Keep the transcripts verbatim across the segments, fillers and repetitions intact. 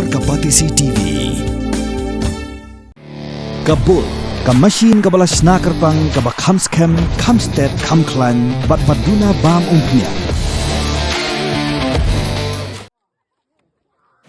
Ka Batesi T V. Ka bul, ka machine kaba la shna kyrpang, kaba kham skhem, kham stet, kham khlaiñ, bad ba duna bam umphniang.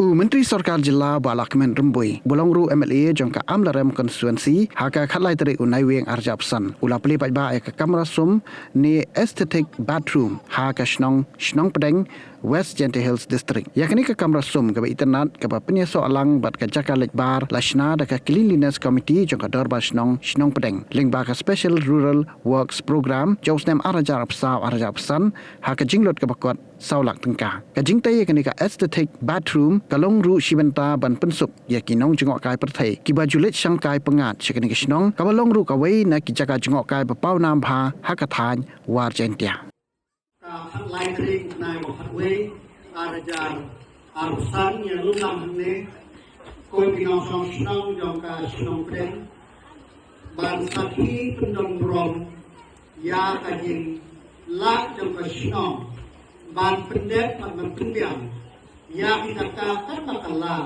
U Myntri Sorkar Jylla Bah Lahkmen Rymbui, ba long ruh M L A jong ka Amlarem Constituency, ha ka khatlai tarik u Naiwieng arhajar arphew san, u la plie paidbah ïa ka kamra sum ne aesthetic bathroom ha ka shnong Shnong Pdeng, West Jaintia Hills District. Ïa kane ka kamra sum kaba itynnad, kaba pynïasoh lang bad ka jaka leit bar, la shna da ka Cleanliness Committee jong ka Dorbar Shnong Shnong Pdeng lyngba ka Special Rural Works Program jong u snem arhajar arphew saw arhajar arphew san, ha ka jinglut kaba kot saw lak tyngka. Ka jingtei ïa kane ka aesthetic bathroom ka long ruh shi bynta ban pynsuk ïa ki nongjngohkai pyrthei kiba ju leit shangkai pyngngad sha kane ka shnong, kaba long ruh kawei na ki jaka jngohkai ba pawnam bha ha ka thaiñ War Jaintia. Ka khatlai tarik u bnai ba khatwei, arhajar arphew san, ïa lum lang hangne, ko ki nongshong shnong jong ka Shnong Pdeng, ban sakhi pyndon burom ïa ka jinglah jong ka shnong ban pyndep bad ban pynbiang ïa ki jaka katba ka lah,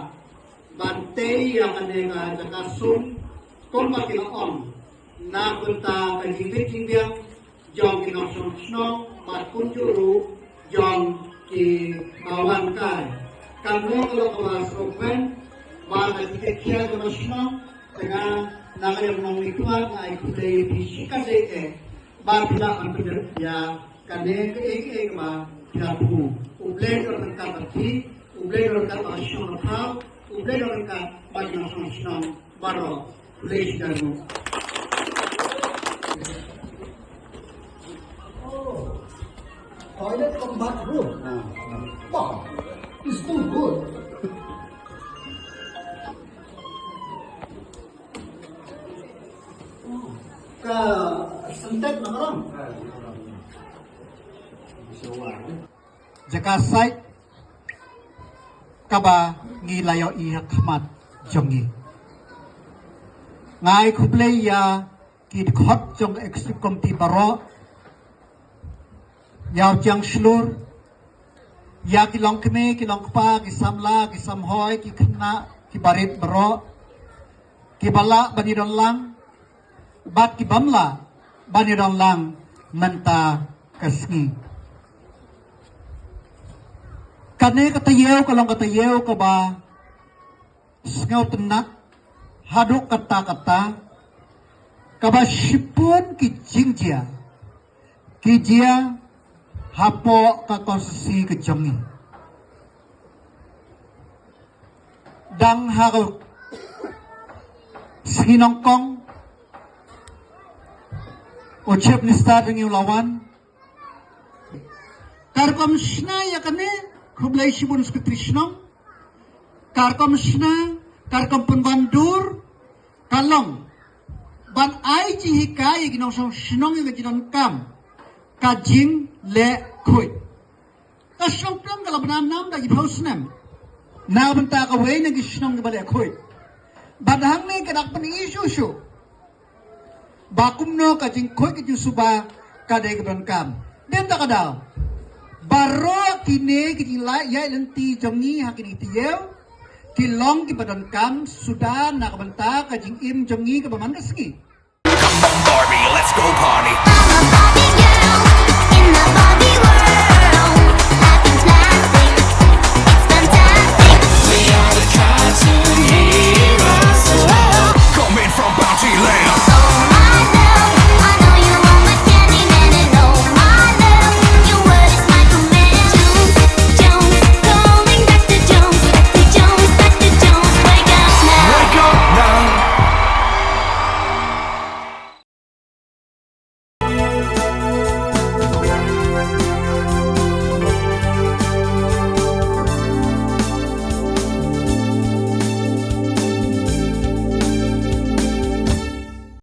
ban tei ïa kane ka jaka sum kumba ki la ong, na bynta ka jingleit jingbiang jong ki nongshong shnong bad kumjuh ruh jong ki ba wan kai. Kano ka long kaba sngewbha ba ka jingkitkhia jong ka shnong, te nga, na ka liang u nongmihkhmat, nga ai khublei ïa phi shikatdei eh ba phi lah ban pyndep ïa kane kaei kaei kaba phi la thmu. U Blei un ryngkat bad phi, U Blei un ryngkat bad ka shnong ka thaw, U Blei un ryngkat bad ki nongshong shnong baroh. Please, Dharma. Oh, toilet cum bathroom. Wow, it's too good. Ka Sunteck na ka long. Jaka sait kaba ngi la ïohi ha khmat jong ngi. Nga ai khublei ïa ki dkhot jong ka executive committee baroh, ïa u jingshlur, ïa ki longkmie, ki longkpa, ki samla, ki samhoi, ki khynnah, ki barit baroh, kiba lah ban ïadon lang bad ki bym lah ban ïadon lang mynta ka sngi. Kane ka taïew ka long ka taïew kaba sngewtynnat haduh katta katta, kaba shibun ki jingjia ki jia hapoh ka konstituensi ka jong ngi. Dang ha ka sngi nyngkong u Chief Minister jong ngi u la wan. Ka rukom shna ïa kane, khublei shibun Secretary Shnong. Ka rukom shna, ka rukom pynwandur ka long ban ai jinghikai ïa ki nongshong shnong ïa ka jingdonkam ka jingleh khuid. Ka shnong Pdeng ka la bna nam da ki phew snem na bynta kawei na ki shnong kiba leh khuid. Bad hangne ka dak pyni shuh shuh ba kumno ka jingkhuid ka jingsuba ka dei kaba donkam. Dei na kata ka daw, baroh kine ki jingleh ïaid lynti jong ngi ha kine ki taïew ki long kiba donkam suda na ka bynta ka jingim jong ngi kaba man ka sngi. Come on, Barbie, let's go party.